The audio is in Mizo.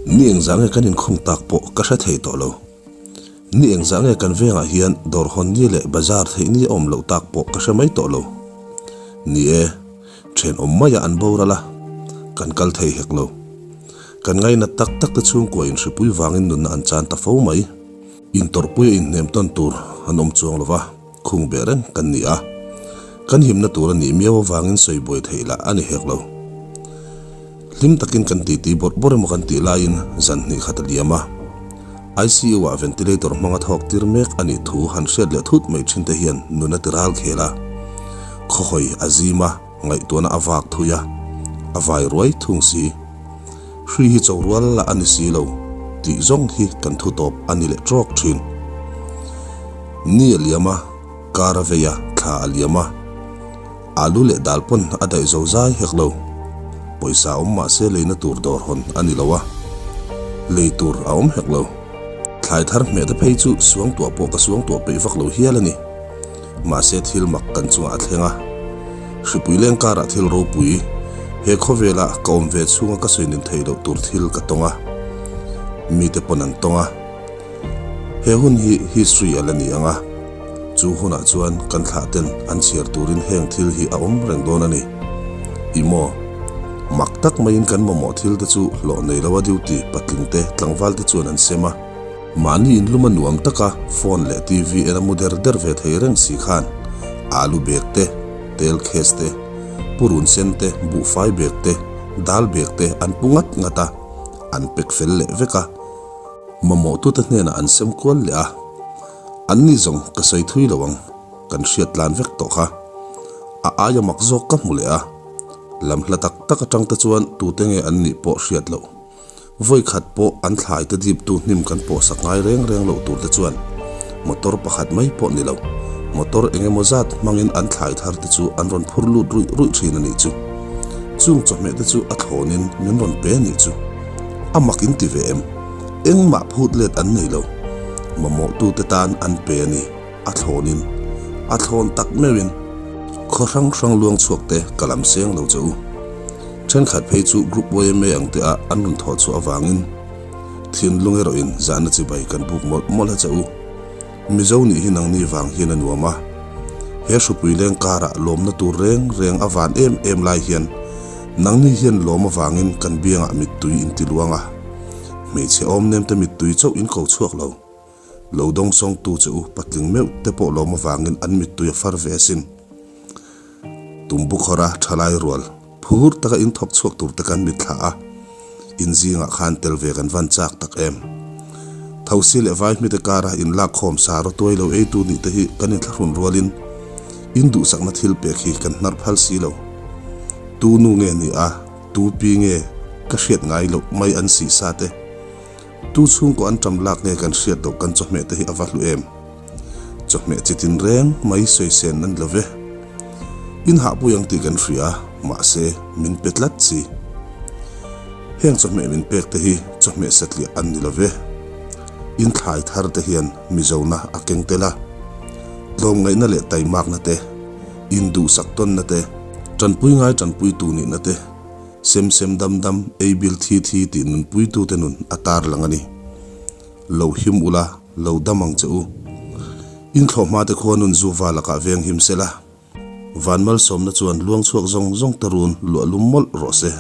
Ni engzah nge kan inkhung tak pawh ka hre thei tawh lo. Ni engzah nge kan vengah hian dawr hawn ni leh bazar theih ni a awm loh tak pawh ka hre mai tawh lo. Ni e, thenawm maiah an boral a, kan kal thei hek lo. Kan ngainat tak tak te chhungkua inhripui vangin nunna an chan ta fo mai. Intawrhpuia inhnem tawn tur an awm chuang lo va, khung beh reng kan ni a. Kan himna tur a nih miau avangin sawi buai theih lah a ni hek lo. Hlim takin kan titi bawrh bawrh emaw kan tih laiin zan hnih khat a liam a. ICU ah ventilator hmanga thawk tir mek a nih thu han hriat leh thut mai thin te hian nun a ti ral khel a. Khawhawi a zim a, ngaihtuahna a vak thui a, a vai ruai thung si. Hri hi cho rual lah a ni si lo tih zawng hi kan thu tawp a ni leh trawk thin. Ni a liam a, kar a vei a, thla a liam a. Alu leh dal pawn a daih zo zai hek lo. Pawisa awm mah se leina tur dawr hawn a ni lo a, lei tur a awm hek lo. Thlai thar hmeh te phei chu suangtuah pawh ka suangtuah peih vak lo hial a ni. Mahse thil mak kan chungah a thleng a. Hripui leng karah thil ropui, he khawvela ka awm ve chhunga ka sawi nin theih loh tur thil ka tawng a. Mite pawn an tawng a. He hun hi history a la ni ang a, chu hunah chuan kan thlah ten an chhiar turin heng thil hi a awm reng dawn a ni. Ih maw? Mak tak maiin kan mamawh thil te chu hlawh nei lo a duty patling te tlangval te chuan an sem a. Mahni inlum a nuam taka phone leh TV en a mu der der ve thei reng si khan alu bag te, tel case te, purun sen te, buhfai bag te, dal bag te an pu ngat ngat a, an pack fel leh vek a. Mamawhtute hnenah an sem kual leh a, an ni zawng ka sawi thui lo ang, kan hriat tlan vek tawh kha. A aia mak zawk ka hmu leh a, lam hla tak tak atang te chuan tute nge an nih pawh hriat loh. Vawi khat pawh an thlai te diptu hnim kan pawh sak ngai reng reng loh tur te chuan motor pakhat mai pawh ni lo, motor eng emaw zat hmangin an thlai thar te chu an rawn phur lut ruih ruih thin a nih chu. Chung chawhmeh te chu a thlawnin min rawn pe a nih chu. A mak in ti ve em? Engmah phut let an nei lo. Mamawhtute tan an pe a ni, a thlawnin. A thlawn tak meuhin khaw hrang hrang luang chhuak te ka lam seng lo che u. Thenkhat phei chu Group YMA ang te ah an rawn thawh chhuah avangin thinlung erawhin zahna chibai kan buk mawlh mawlh a che u. Mizo nih hi nangni vang hian a nuam a, he hrupui leng karah lawmna tur reng reng a van em em lai hian nangni hian lawm avangin kan biangah mittui in ti luang a, hmeichhe awm nem te mittui chauh in ko chhuak lo. Lo dawngsawng tu che u patling meuh te pawh lawm avangin an mittui a far ve asin. Tumbukhawra thalai rual Phur taka in thawk chhuak tur te kan mitthla a, in zingah khan tel ve kan van chak tak em. Thosi leh vaihmite kara in lak khawm sa rawtuai lo eitu nih te hi kan inthlahrun rualin in duhsakna thil pek hi kan hnar phal si lo. Tu nu nge ni a, tu pi nge ka hriat ngai loh mai an sih sa te. Tu chhungkaw an ṭam lak nge kan hriat loh kan chawhmeh te hi a va hlu em. Chawhmeh chi tin reng mai sawi sen an lo ve. In hahpui ang tih kan hria, mahse min pe tlat si. Heng chawhmeh min pek te hi chawhmeh satliah an ni lo ve. In thlai thar te hian Mizona a keng tel a. Tlawmngaihna leh taimakna te, induhsak tawnna te, tanpui ngai tanpuitu nihna te, sem sem dam dam, ei bil thi thi tih nunpuitute nun a tarlang a ni. Lo him ula, lo dam ang che u. In thlawhhma te khua nun zu va lakah veng him se la. Van malsawmna chuan luang chhuak zawng zawng te run luah lum mawlh rawh se.